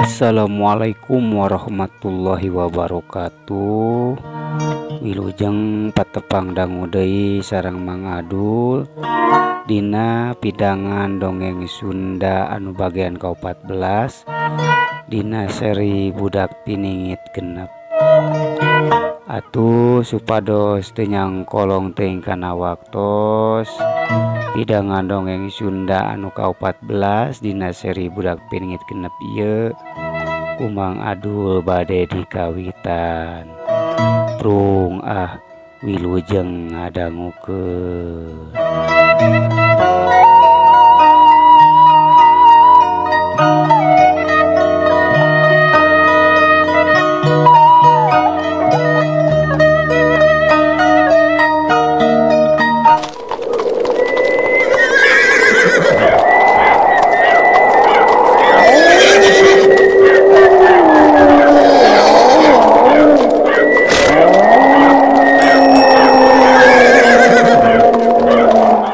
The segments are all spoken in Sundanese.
Assalamualaikum warahmatullahi wabarakatuh. Wilujeng patepang dangu deui sareng Mang Adul dina pidangan dongeng Sunda anu bagian ka-14 dina seri Budak Piningit 6. Atuh supados teu nyangkolong teuing kana waktos, pidangan dongeng Sunda anu ka-14 dina seri Budak Piningit 6 ieu ku Mang Adul bade dikawitan. Prung ah wilujeng ngadangukeun.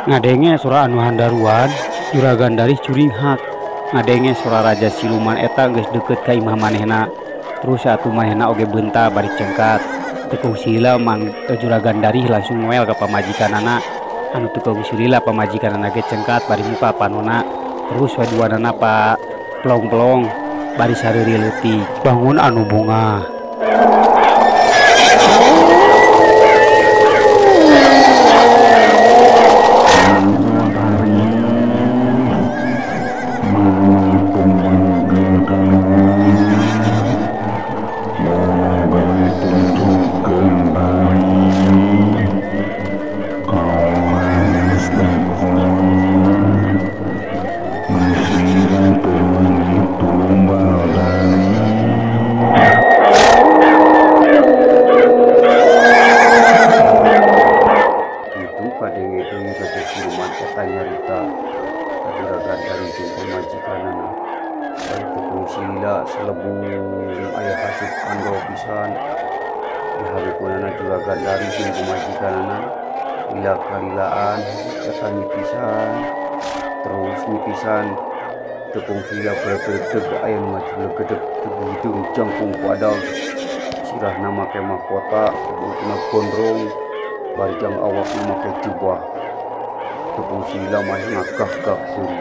Ngadenge sora anu handaruan, Juragan Darih curinghak. Ngadenge sora raja siluman eta geus deukeut ka imah manehna. Terus atuh manehna oge beunta bari cengkat. Teu kungsi lila mang Juragan Darih langsung noel ka pamajikanana. Anu teu kungsi lila pamajikanana ge cengkat bari muka panona. Terus we duanana pa pelong-pelong bari sareuri leutik. Bangun anu bungah. Selebung aya hasuk ando pisan dihareupeunana Juragan Darih jeung pamajikanana lila kalilaan eta nyipisan terus nyipisan teu kungsi lila belegedeg aya nu ngajulegedeg teu jangkung ku adag sirahna make mahkota buntuna gondrong bari jang awakna make jubah teu kungsi lila mah ngagah-gah seuri.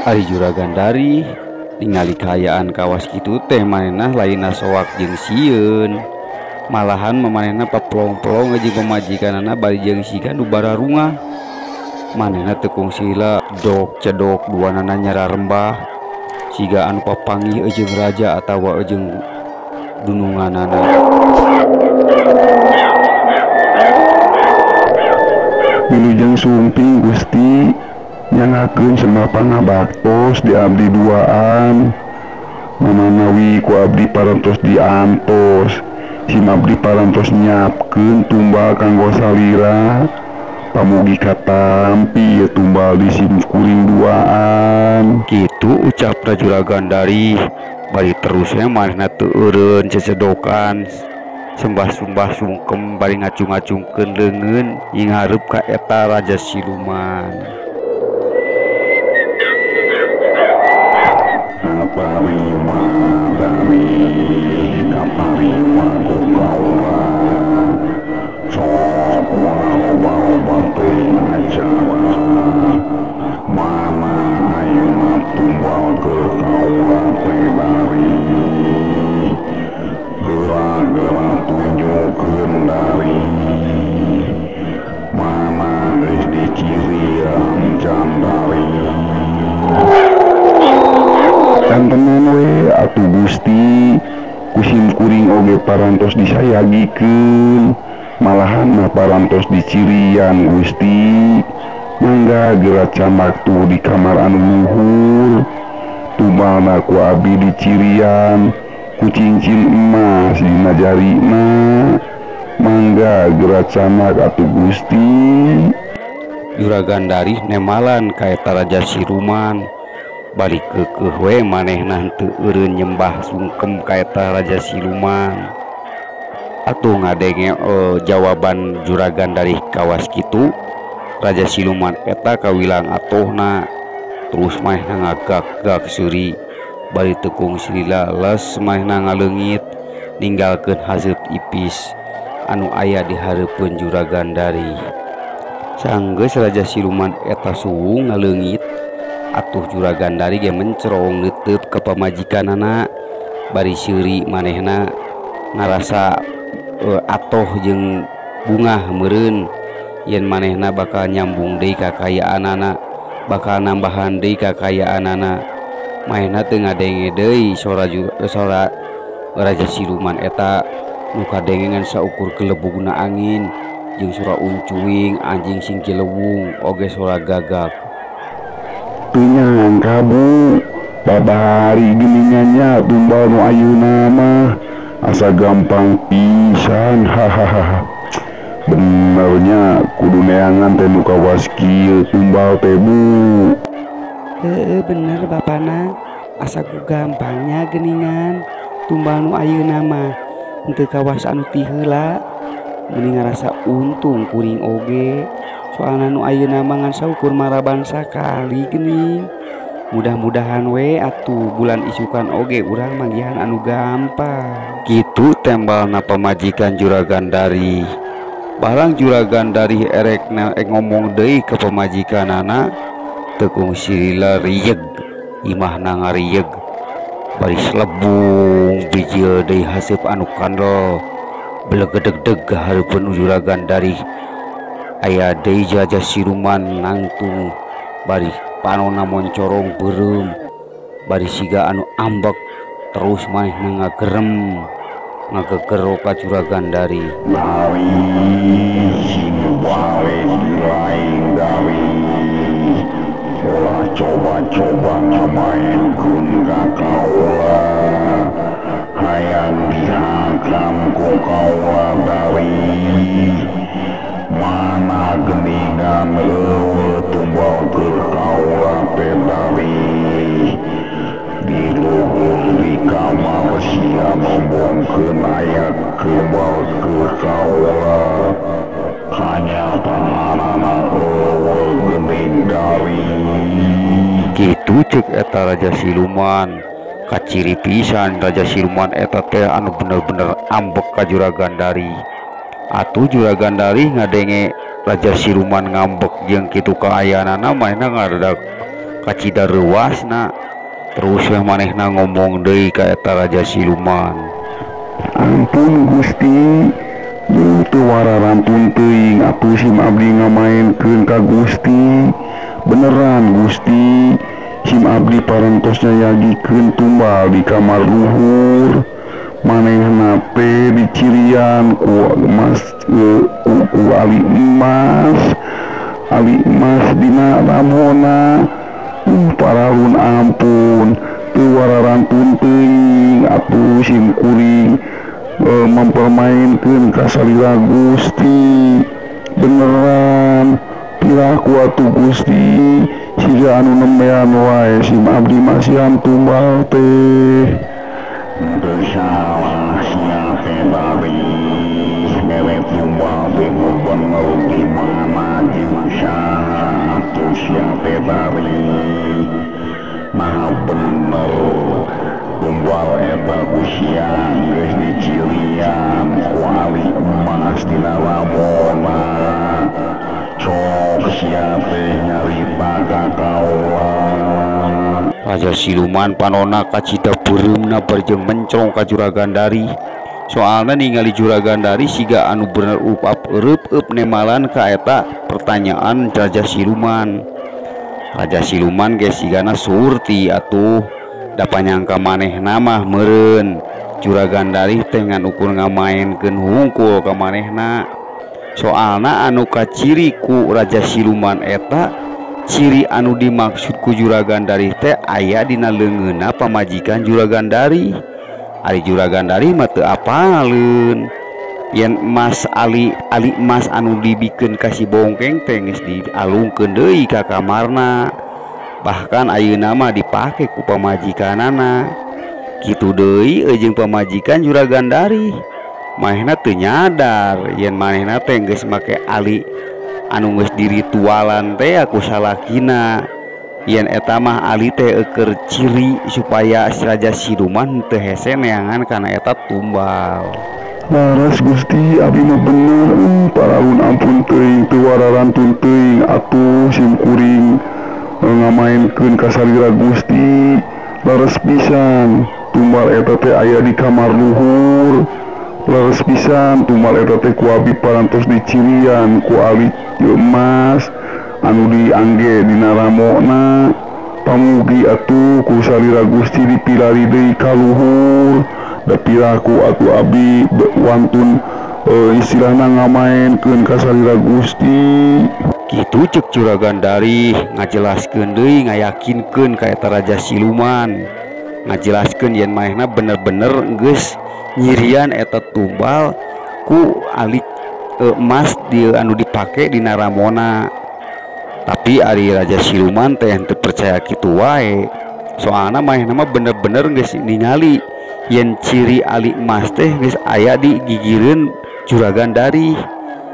Ari Juragan Darih ningali kaayaan kawas kitu teh manehna lainna soak jeung sieun. Malahan manehna papelong-pelong jeung pamajikanana bari jeung siga nu bararungah. Manehna teu kungsi lila dok cedok duanana nyararembah siga anu papanggih jeung raja atawa jeung dununganana. Wilujeng sumping Gusti nyangakeun sembah pangabaktos di abdi duaan. Mamanawi ku abdi parantos diantos, sim abdi parantos nyiapkeun tumbal kanggo salira. Pamugi katampi ye tumbal di sim kuring duaan. Kitu ucapna Juragan Darih bari terusnya manehna teu eureun cecedokan sembah-sembah sungkem bari ngacung-ngacungkeun leungeun nyinghareup ka eta raja siluman. Kaparima dari kaparima ku kaula sok loba-loba teuing acara mana ayeuna tumbal keur kaula teh dari geura-geura tunjukkeun dari mana geus dicirian can dari. Kantenan we atuh Gusti kusim kuring oge parantos disayagikeun malahan mah parantos dicirian Gusti. Mangga geura camak tuh di kamar anu luhur tumbalna ku abdi dicirian ku cincin emas dina jarina. Mangga geura camak atuh Gusti. Juragan Darih nemalan ka eta raja siluman. Bari keukeuh we manehna henteu eureun nyembah sungkem ka eta Raja Siluman. Atuh ngadenge jawaban Juragan Darih kawas kitu, Raja Siluman eta kawilang atohna. Terus manehna ngagak-gak seuri bari tekung silila les manehna ngaleungit ninggalkeun haseup ipis anu aya di hareupeun Juragan Darih. Sanggeus Raja Siluman eta suwung ngaleungit, atuh Juragan Darih ge mencerong neuteub ka pamajikanana bari seuri manehna ngarasa atoh jeung bungah meureun yen manehna bakal nyambung deui kakayaanana, bakal nambahan deui kakayaanana. Manehna teu ngadenge deui sora Raja Siluman eta nu kadenge ngan saukur kelebugna angin jeung sora uncuing anjing sing cilewung oge sora gagak. Teu nyangka Bu, babari geuningan nya tumbal nu ayeuna mah asa gampang pisan hahaha. Benernya kudu neangan teh nu kawas kieu tumbal teh Bu. Heeh bener bapana, asa ku gampangnya geuningan tumbal nu ayeuna mah henteu kawas anu ti heula. Mending ngarasa untung kuring oge, soalna nu ayeuna mah ngan saukur maraban sakali geuning. Mudah-mudahan we atuh bulan isukan oge urang manggihan anu gampang. Kitu tembalna pamajikan Juragan Darih. Barang Juragan Darih erek ngomong deui ka pamajikanana, tekung silila riyeg, imahna ngariyeg. Bari selebung bijil deui haseup anu kandel belegedeg-deg hareupeun Juragan Darih. Aya deui Raja Siluman nangtung bari panona moncorong beureum bari siga anu ambek terus manehna ngagerem ngagegero ka Juragan Darih. Darih sing wae lain darih, ulah coba-coba ngamaenkeun ka kaula, hayang dihakam ku kaula darih. Mana geningan leuweut tumbal keur kaula teh darih. Di luhur di kamar sia nombongkeun aya tumbal keur kaula, kanyataanana eueuh geuning darih. Kitu ceuk eta Raja Siluman. Kaciri pisan Raja Siluman eta teh anu bener-bener ambek ka Juragan Darih. Atuh Juragan Darih ngadenge Raja Siluman ngambek jeung kitu kaayaanana, manehna ngadadak kacida reuasna. Terus weh manehna ngomong deui ka eta Raja Siluman. Ampun Gusti, teu wararantun teuing atuh sim abdi ngamaenkeun ka Gusti. Beneran Gusti, sim abdi parantos nyayagikeun tumbal di kamar luhur. Manehna teh dicirian ku emas, ku ali emas, ali emas dina ramona. Paralun ampun, teu wararantun teuing atuh sim kuring mempermainkeun ka salira Gusti. Beneran piraku atuh Gusti, siga anu nembean wae sim abdi masihan tumbal teh. Teu salah sia teh darih, mere tumbal teh bener di mana jeung saha atuh sia teh darih. Maha bener tumbal eta ku sia geus dicirian ku ali emas dina lamona. Sok sia teh nyarita ka kaula. Raja Siluman panona kacida beureumna bari jeung mencrong ka Juragan Darih. Soalna ningali Juragan Darih siga anu bener upap eureupeup nemalan ka eta pertanyaan Raja Siluman. Raja Siluman ge sigana surti atuh, da panyangka manehna mah meureun Juragan Darih teh ngan ukur ngamaenkeun hungkul ka manehna. Soalna anu kaciri ku Raja Siluman eta ciri anu dimaksud ku Juragan Darih teh aya dina leungeunna pamajikan Juragan Darih. Ari Juragan Darih mah teu apaleun yen emas ali emas anu dibikeun ka si Bongkeng teh geus dialungkeun deui ka kamarna. Bahkan ayeuna mah dipake ku pamajikanana. Kitu deui jeung pamajikan Juragan Darih. Manehna teu nyadar yen manehna teh geus make ali anu geus diritualan teh ku salakina. Yen eta mah ali teh eueur ciri supaya si Raja Siluman teu hese neangan kana eta tumbal. Laras Gusti abi mah bener paralun ampun teuing teu wararantun teuing atuh sim kuring ngamaenkeun ka salira Gusti. Laras pisan tumbal eta teh aya di kamar luhur. Laras pisan tumbal eta teh ku abi parantos dicirian ku ali emas anu diangge dina ramona. Pamugi atuh ku salira Gusti dipilari deui ka luhur. Da piraku atuh abi wantun istilahna ngamaenkeun ka salira Gusti. Kitu cek Juragan Darih ngajelaskeun deui ngayakinkeun ka eta Raja Siluman. Ngajelaskeun yen manehna bener-bener geus nyirian eta tumbal ku ali emas di anu dipake dina ramona. Tapi ari Raja Siluman teh teu percaya kitu wae. Soalna manehna mah bener-bener geus ningali yen ciri ali emas teh geus aya di gigireun Juragan Darih.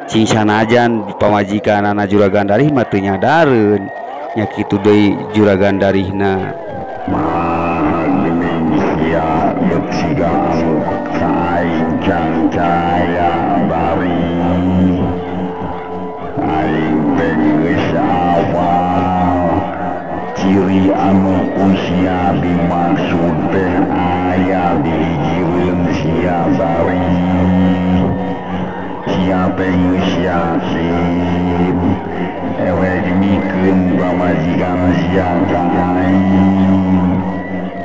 Cing sanajan pamajikanana Juragan Darih mah teu nyadareun. Nya kitu deui Juragan Darihna. Mah geuning sia beut siga anu ka aing cangcaya bari. Aing teh geus apal ciri anu ku sia dimaksud teh aya di gigireun sia bari. Sia teh geus yakin ewek mikeun pamajikan sia ka aing.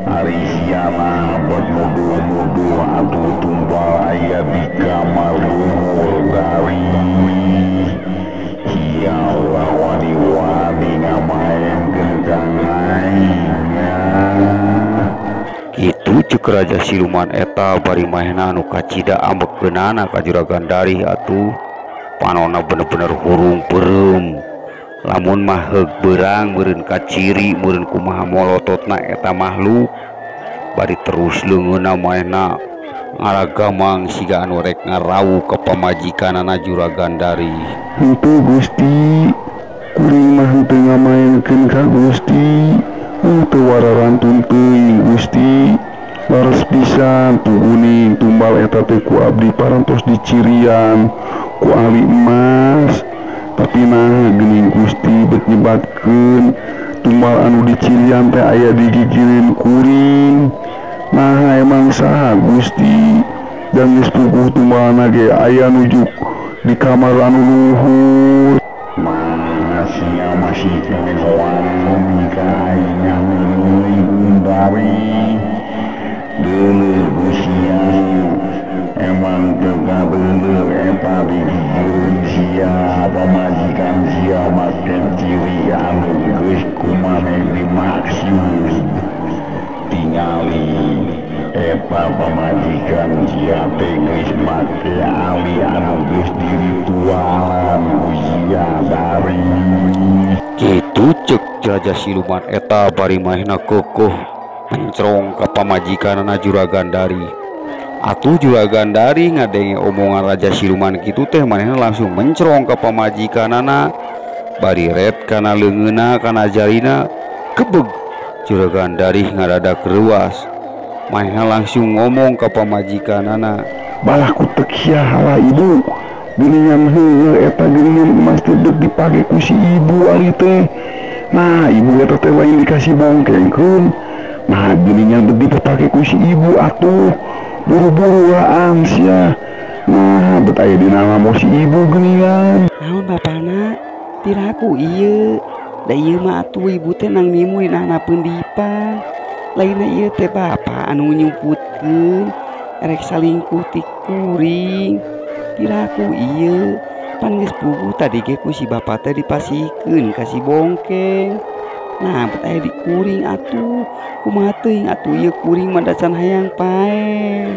Ari sia mah bot nuduh-nuduh atuh tumbal aya di kamar luhur dari. Sia ulah wani-wani ngamaenkeun ka aing. Kitu cek Raja Siluman eta bari manehna anu kacida ambekeunana ka Juragan Darih atuh. Panona bener-bener hurung peureum. Lamun mah heug beurang meureun kaciri meureun kumaha molototna eta makhluk. Bari terus leungeunna manehna ngaragamang siga anu rek ngarawuh ka pamajikanana Juragan Darih. Henteu Gusti, kuring mah henteu ngamaenkeun ka Gusti. Teu wararantun teuing Gusti. Laras pisan tuguning tumbal eta teh ku abdi parantos dicirian ku ali emas. Tapi nah geuning Gusti bet nyebatkeun tumbal anu dicirian teh aya di gigireun kuring. Nah emang saha Gusti dan geus puguh tumbalna ge aya nuju di kamar anu luhur. Mah sia masih keneh wani ka aing nyeuing bari. Deuleuh ku sia emang teu kabeuleuh eta di gigireun sia pamajikan sia make ciri anu geus ku maneh dimaksud. Tingali eta pamajikan sia teh geus make ali anu geus diritualan ku sia bari. Kitu cek Raja Siluman eta bari manehna keukuh mencrong ka pamajikanana Juragan Darih. Atuh Juragan Darih ngadenge omongan Raja Siluman kitu teh manehna langsung mencrong ka pamajikanana. Bari ret kana leungeunna kana jarina kebeg. Juragan Darih ngadadak reuas. Manehna langsung ngomong ka pamajikanana. Balah ku tek sia halah ibu. Geuningan heueuh eta geuningan emas teh deuk dipake ku si ibu ari teh. Nah ibu eta teh lain dikasih bongkengkeun. Nah geuningan bet dipake ku si ibu atuh. Buru-buru waan sia. Nah bet aya dina ngamo si ibu geuningan. Naon bapana? Piraku ieu. Da ieu mah atuh ibu teh nang mimu dina hanapeun dipan. Lainna ieu teh bapa anu nyumputkeun erek salingkuh ti kuring. Piraku ieu pan geus puguh tadi ge ku si bapa teh dipasihkeun ka si bongkeng. Nah bet aya di kuring atuh. Kumaha teuing atuh ieu kuring mah da can hayang paeh.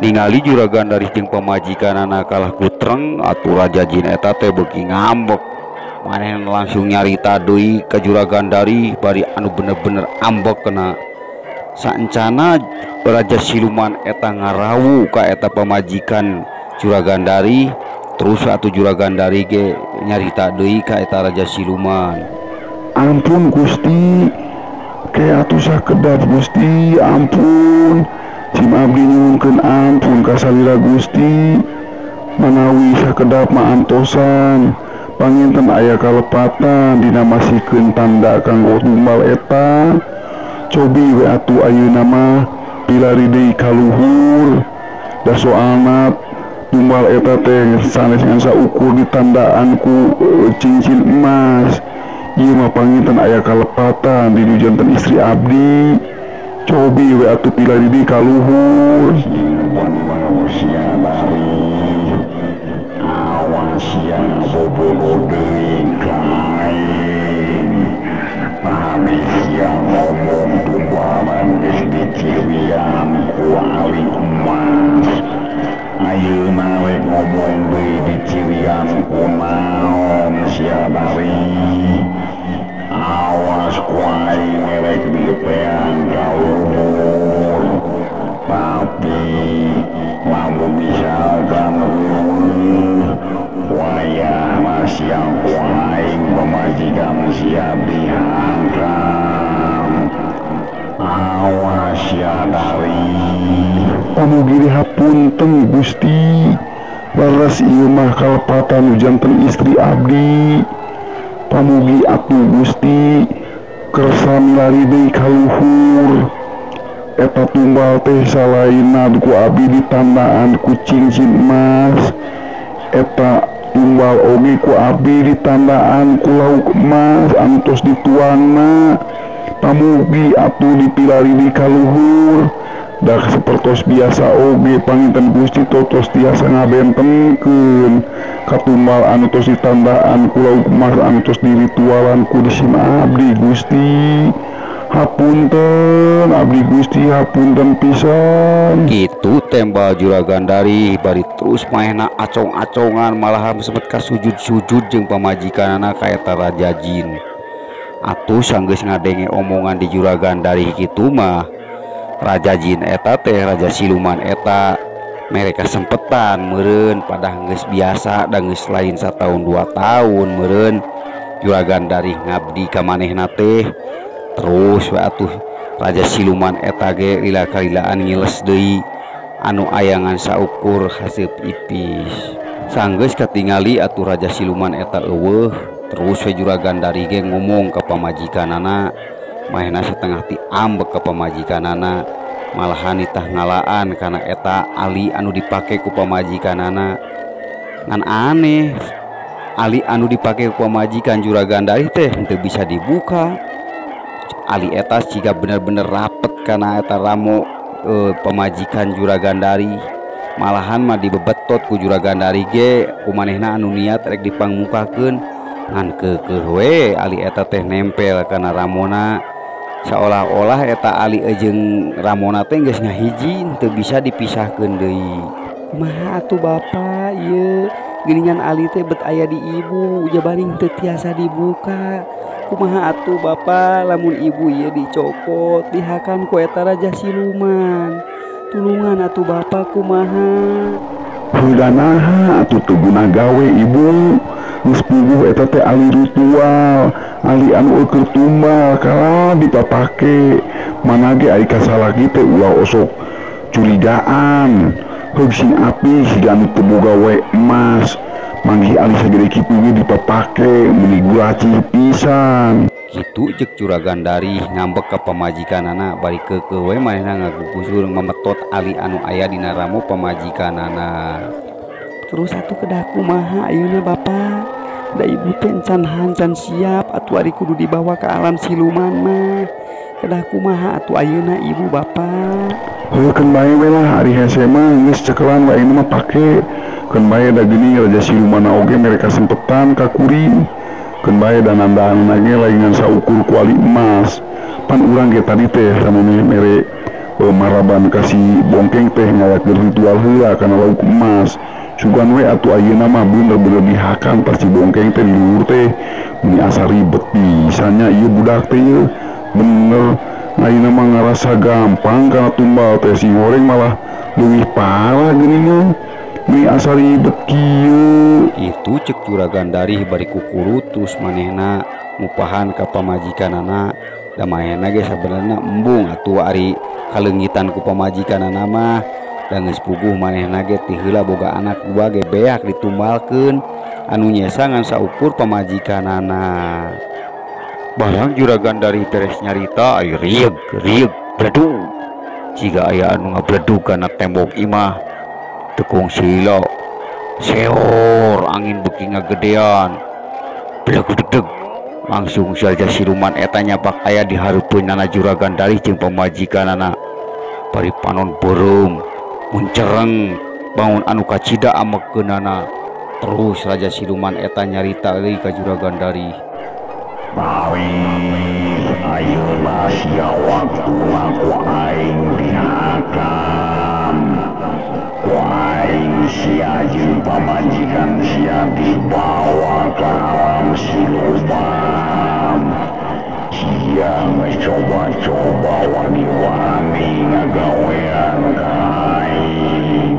Ningali Juragan Darih jeung pamajikanana kalah kutreng atuh Raja Jin eta teh beuki ngambek. Manehna langsung nyarita deui ka Juragan Dari bari anu bener-bener ambek kena. Saencana Raja Siluman eta ngarawu ka eta pamajikan Juragan Dari. Terus atuh Juragan Dari ge nyarita deui ka eta Raja Siluman. Ampun Gusti, ke atuh sakedap Gusti, ampun. Sim abdi nyuhunkeun ampun ka salira Gusti. Manawi sakedap mah antosan, panginten aya kalepatan dina masikeun tanda kanggo tumbal eta. Cobi we atuh ayeuna mah pilari deui ka luhur. Da soalna tumbal eta teh sanes ngan saukur ditandaan ku cincin emas. Ieu mah panginten aya kalepatan di nu janten istri abdi. Cobi we atuh pilari deui ka luhur. Ayeuna we ngomong deui dicirian ku naon sia Dari. Awas ku aing rek dipean ka luhur. Tapi lamun misalkan wayah sia ku aing pamajikan sia dihangkam. Awas sia Dari. Pamugi dihapunten Gusti, leres ieu mah kalepatan nu janten istri abdi. Pamugi atuh Gusti kersa milari deui ka luhur. Eta tumbal teh salainna ku abdi ditandaan ku cincin emas. Eta tumbal oge ku abdi ditandaan ku lauk emas anu tos dituangna. Pamugi atuh dipilari deui ka luhur. Dak sapertos biasa oge panginten Gusti totos tiasa ngabentenkeun katumbal anu tos ditandaan ku lauk emas anu tos diritualan ku disim abdi Gusti. Hapunten abdi Gusti, hapunten pisan. Kitu tembal Juragan Dari bari terus maehna acong-acongan malahan sempet kasujud-sujud jeung pamajikanana ka eta Raja Jin. Atuh sanggeus ngadenge omongan di Juragan Dari kitu mah Raja Jin eta teh Raja Siluman eta mereka sempetan meureun padah geus biasa da geus lain satahun 2 tahun meureun Juragan Dari ngabdi ka manehna teh. Terus we atuh Raja Siluman eta ge lila kalilaan ngiles deui anu ayangan saukur haseup ipis. Sanggeus katingali atuh Raja Siluman eta eueuh. Terus we Juragan Dari ge ngomong ka pamajikanana. Mahena setengah ti ambek ka pamajikanana, malahan nitah ngalaan kana eta ali anu dipake ku pamajikanana. Ngan aneh, ali anu dipake ku pamajikan Juragan Dari teh henteu bisa dibuka. Ali eta siga bener-bener rapet kana eta ramo pamajikan Juragan Dari. Malahan mah dibebetot ku Juragan Dari ge ku manehna anu niat rek dipangmukakeun. Ngan keukeuh we ali eta teh nempel kana ramona. Seolah-olah eta ali jeung ramona teh geus ngahiji teu bisa dipisahkeun deui. Kumaha atuh Bapak ieu geuningan ali teh bet aya di ibu jabaning teu tiasa dibuka. Kumaha atuh Bapak lamun ibu ieu dicokot dihakan ku eta Raja Siluman. Tulungan atuh Bapak kumaha. Heuda naha atuh teu guna gawe ibu. Geus puguh eta teh ali ritual, ali anu eueuh tumbal kalah dipapake. Mana ge ari kasalaki teh ulah osok curigaan. Heug sing api siga anu teu boga we emas. Manggih ali sagede kitu ge dipapake meuni gulaci pisan. Kitu jeung Juragan Dari ngambek ka pamajikanana bari keukeuh we manehna ngagugusur memetot ali anu aya dina ramo pamajikanana. Terus atuh kedah kumaha ayeuna Bapak? Da ibu teh encan hancan siap atuh ari kudu dibawa ke alam siluman mah. Kedah kumaha atuh ayeuna ibu Bapak? Heuh keun bae we lah ari hese mah geus cekelan we ayeuna mah pake. Keun bae da geuning Raja Siluman oge mereka sempetan ka kuring. Keun bae da nandaan ge lain ngan saukur ku ali emas. Pan urang ge tadi teh samemeh mere Maraban kasih bongkeng teh ngalakeun ritual heula kana lauk emas. Sugan we atuh ayeuna mah bener-bener dihakan tas si bongkeng teh di luhur teh. Meni asa ribet pisannya ieu budak teh ieu. Bener ayeuna mah ngarasa gampang kana tumbal teh si goreng malah leuwih parah geuningan. Meni asa ribet kieu. Itu cek Juragan Darih bari kukurut terus manehna ngupahan ka pamajikanana. Da manehna ge sabenerna embung atuh ari kaleungitan ku pamajikanana mah. Da geus puguh manehna ge ti heula boga anak dua ge beak ditumbalkeun anu nyesa ngan saukur pamajikanana. Barang Juragan Darih beres nyarita ai rieug rieug bledug jiga aya anu ngabledug kana tembok imah. Tekung sila seor angin beuki ngagedean blegdeg langsung saja siluman eta nyapak aya di hareupeunana Juragan Darih jeung pamajikanana. Bari panon beureum muncereng bangun anu kacida amekeunana. Terus raja siluman eta nyarita euy ka Juragan Darih. Darih ayeuna sia waktuna ku aing dihakan. Ku aing sia jeung pamajikan sia dibawa ka alam siluman. Sia geus coba-coba wani-wani ngagawean ka aing.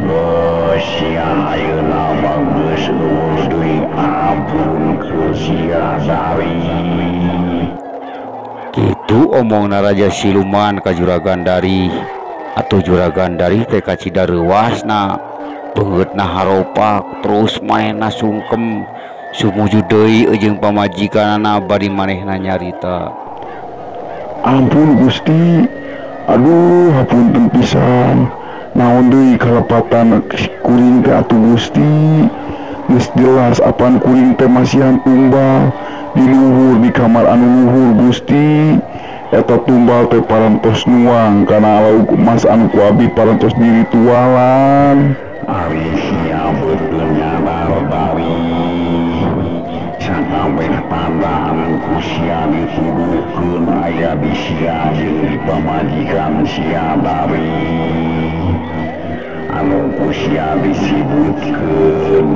Geus sia ayeuna mah geus euweuh deui ampun keur sia Darih. Kitu omongna raja siluman ka Juragan Darih. Atuh Juragan Darih teh kacida reuasna, beungeutna haropak terus manehna sungkem sumuju deui jeung pamajikanana bari manehna nyarita. Ampun Gusti, aduh hapunten pisan. Naon deui kalepatan kuring teh atuh Gusti. Geus jelas apan kuring teh masihan tumbal di luhur di kamar anu luhur Gusti. Eta tumbal teh parantos nuang kana lauk emas anu ku abi parantos diritualan. Ari sia beuteung nyadar Darih. Sakabeh tanda anu ku sia dituduhkeun aya di sia jeung di pamajikan sia Darih. Anu ku sia disebutkeun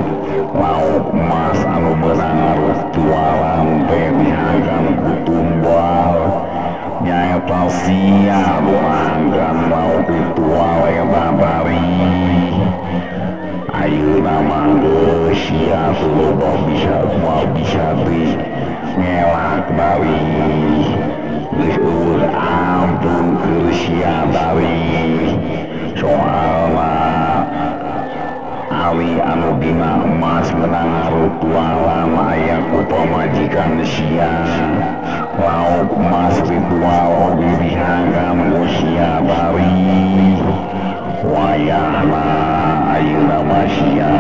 lauk emas anu beunang ritualan teh dihakan ku tumbal. Nyaeta sia nu anggan lauk ritual eta Darih. Ayeuna mah geus sia teu loba bisa moal bisa deui ngelak Darih. Geus euweuh ampun keur sia Darih. Soalna ali anu dina emas menang ritualan aya ku pamajikan sia. Lauk emas ritual oge dihakan ku sia Darih. Wayahna ayeuna mah sia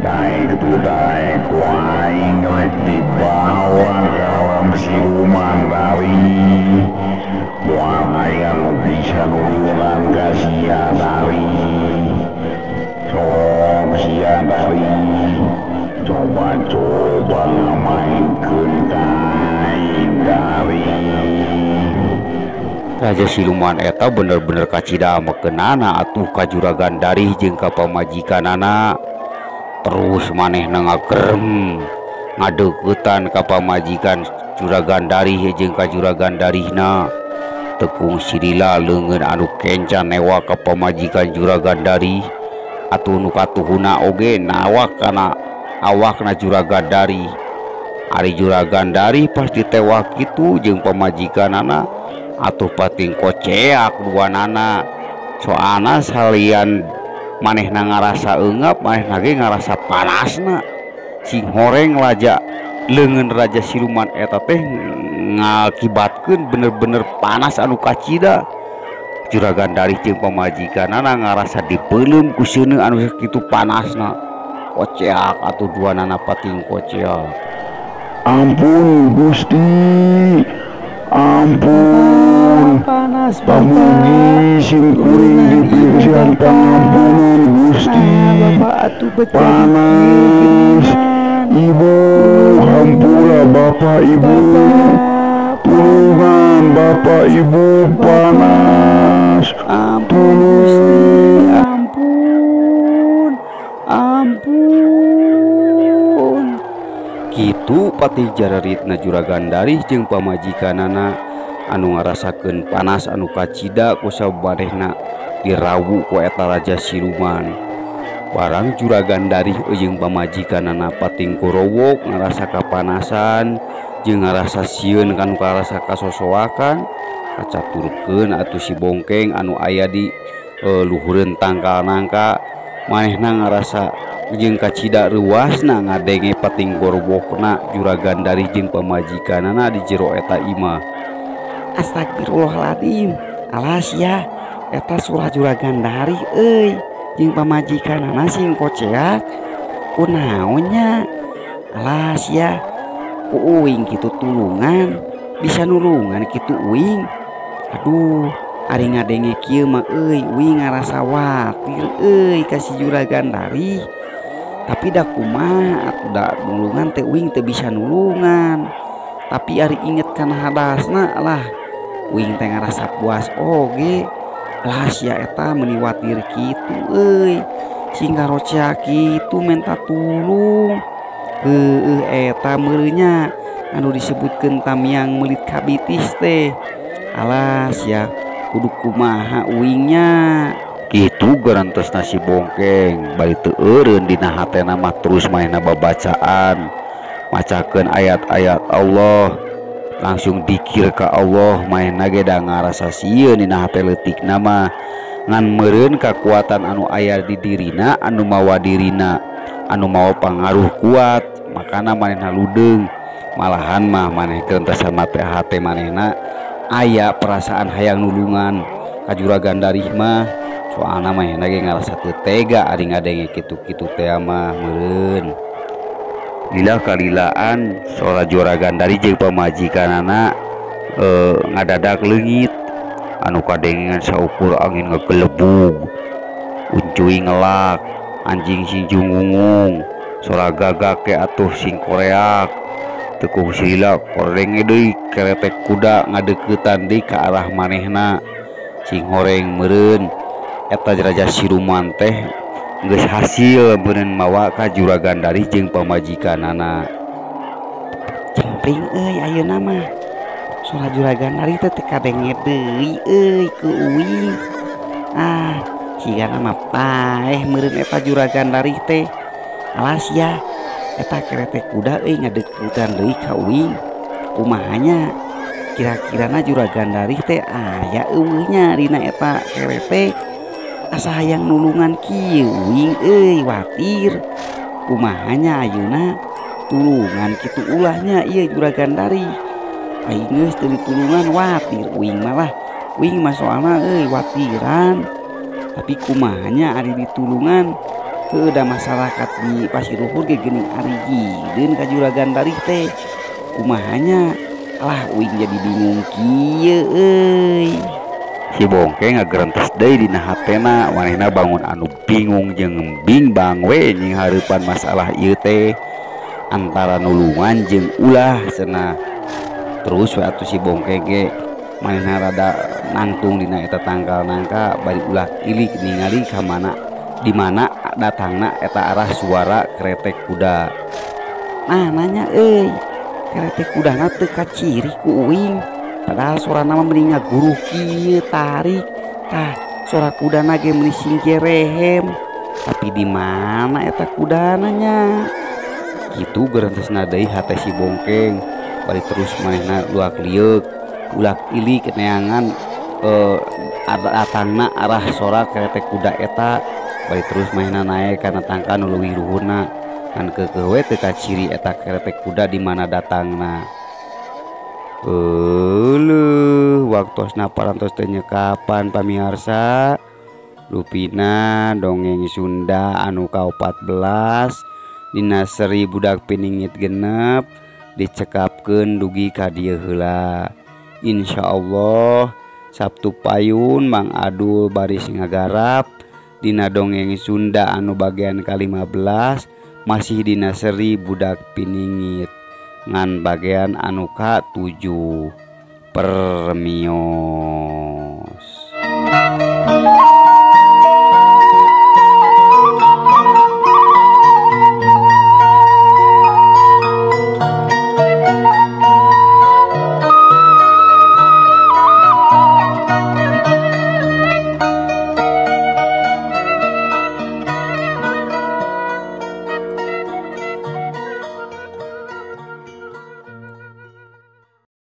daek teu daek ku aing rek dibawa ka alam siluman Darih. Moal aya nu bisa nulungan ka sia Darih. Sok sia Darih coba-coba ngamainkeun ka aing Darih. Raja siluman eta bener-bener kacida amekeunana atuh ka Juragan Darih jeung ka pamajikanana. Terus manehna ngagerem ngadeuketan ka pamajikan Juragan Darih jeung ka Juragan Darihna. Tekung silila leungeun anu kenca newa ka pamajikan Juragan Darih. Atuh nu katuhuna oge nawak kana awakna Juragan Darih. Ari Juragan Darih pas ditewak kitu jeung pamajikanana atuh pating koceak duanana. Soalna salian manehna ngarasa eungap, manehna ge ngarasa panasna. Sing horeng raja leungeun raja siluman eta teh ngakibatkeun bener-bener panas anu kacida. Juragan Darih jeung pamajikanana ngarasa dipeuleum ku seuneu anu sakitu panasna. Koceak atuh duanana pating koceak. Ampun Gusti, ampun. Panas Pamugi sing kuring dipasihan pangampunan Gusti. Panas Ibu, hampura Bapak Ibu. Tulungan Bapak Ibu panas. Ampun Gusti, ampun. Ampun. Kitu patih jararitna Juragan Darih jeung pamajikanana anu ngarasakeun panas anu kacida ku sabarehna dirawu ku eta raja siluman. Barang Juragan Darih jeung pamajikanana pating korowok ngarasa kapanasan jeung ngarasa sieun kan ngarasa kasosoakan kacaturkeun atuh si Bongkeng anu aya di luhureun tangkal nangka. Manehna ngarasa jeung kacida reuasna ngadenge pating gorobokna Juragan Darih jeung pamajikanana di jero eta imah. Astagfirullahaladzim, alas ya eta surah Juragan Darih euy jeung pamajikanana sing koceak kunaonnya. Alas ya ku uing kitu tulungan bisa nulungan kitu uing. Aduh ari ngadenge kieu mah euy uing ngarasa watir euy ka si Juragan Darih. Tapi da kumaha atuh da nulungan teh uing teu bisa nulungan. Tapi ari inget kana hadasna lah uing teh ngarasa puas oge. Lah sia eta meuni watir kitu euy sing karocea kitu menta tulung. Heueuh eta meureunya anu disebutkeun tamiang meulit kabitis teh. Alas ya kudu kumaha uingnya. Kitu garantosna si Bongkeng bari teu eureun dina hatena mah terus manehna babacaan macakeun ayat-ayat Allah langsung dikir ka Allah. Manehna ge da ngarasa sieun dina hate leutikna mah ngan meureun kakuatan anu aya di dirina anu mawa dirina anu mawa pangaruh kuat makana manehna ludeung. Malahan mah maneh gerentesan mate hate manehna aya perasaan hayang nulungan ka Juragan Darih mah. Soalna manehna ge ngarasa teu tega ari ngadenge kitu-kitu teh mah meureun. Lila kalilaan sora Juragan Darih jeung pamajikanana ngadadak leungit anu kadengean saukur angin ngagelebug uncuy ngelak anjing sing jungungung sora gagak ke atuh sing koreak teu sila korenge deui keretek kuda ngadeuketan deui ka arah manehna sing horeng meureun. Eta raja siluman teh geus hasil meureun mawa ka Juragan Darih jeung pamajikanana. Cempring euy ayeuna mah sora Juragan Darih teh teu kadenge deui euy ku uing. Ah sigana mah paeh meureun eta Juragan Darih teh. Alas ya eta keretek kuda euy ngadeuketan deui ka uing. Kumahanya kira-kirana Juragan Darih teh aya eueuhnya dina eta keretek. Asa hayang nulungan kieu uing euy watir. Kumahanya ayeuna tulungan kitu ulahnya ieu Juragan Darih. Aing geus teu ditulungan watir uing malah. Uing mah soalna euy watiran. Tapi kumahanya ari ditulungan heueuh da masyarakat di Pasir Luhur ge geuning ari jideun ka Juragan Darih teh. Kumahanya lah uing jadi bingung kieu euy. Si Bongkeng ngagerentes deui dina hatena manehna bangun anu bingung jeung bimbang we nying hareupan masalah ieu teh antara nulungan jeung ulah cenah. Terus we atuh si Bongkeng ge manehna rada nangtung dina eta tangkal nangka bari ulah ilik ningali ka mana di mana datangna eta arah suara keretek kuda. Nah nanya euy keretek kudana teu kaciri ku uing. Padahal sorana mah mending ngaguruh kieu tarik. Tah sora kudana ge meuni sing rehem. Tapi di mana eta kudana nya? Kitu gerentesna deui hate si Bongkeng. Bari terus manehna luak lieuk, ulak ilik neangan datangna arah sora keretek kuda eta. Bari terus manehna naek kana tangka nu leuwih luhurna. Ngan keukeuh we teu kaciri eta keretek kuda di mana datangna. Euleuh waktosna parantos teh nyekapan pamiarsa. Lupina dongeng Sunda anu ka-14 dina seri budak piningit genep dicekapkeun dugi ka dieu heula. Insyaallah Sabtu payun Mang Adul baris ngagarap dina dongeng Sunda anu bagian ka-15 masih dina seri budak piningit ngan bagian anu ka-7. Permios.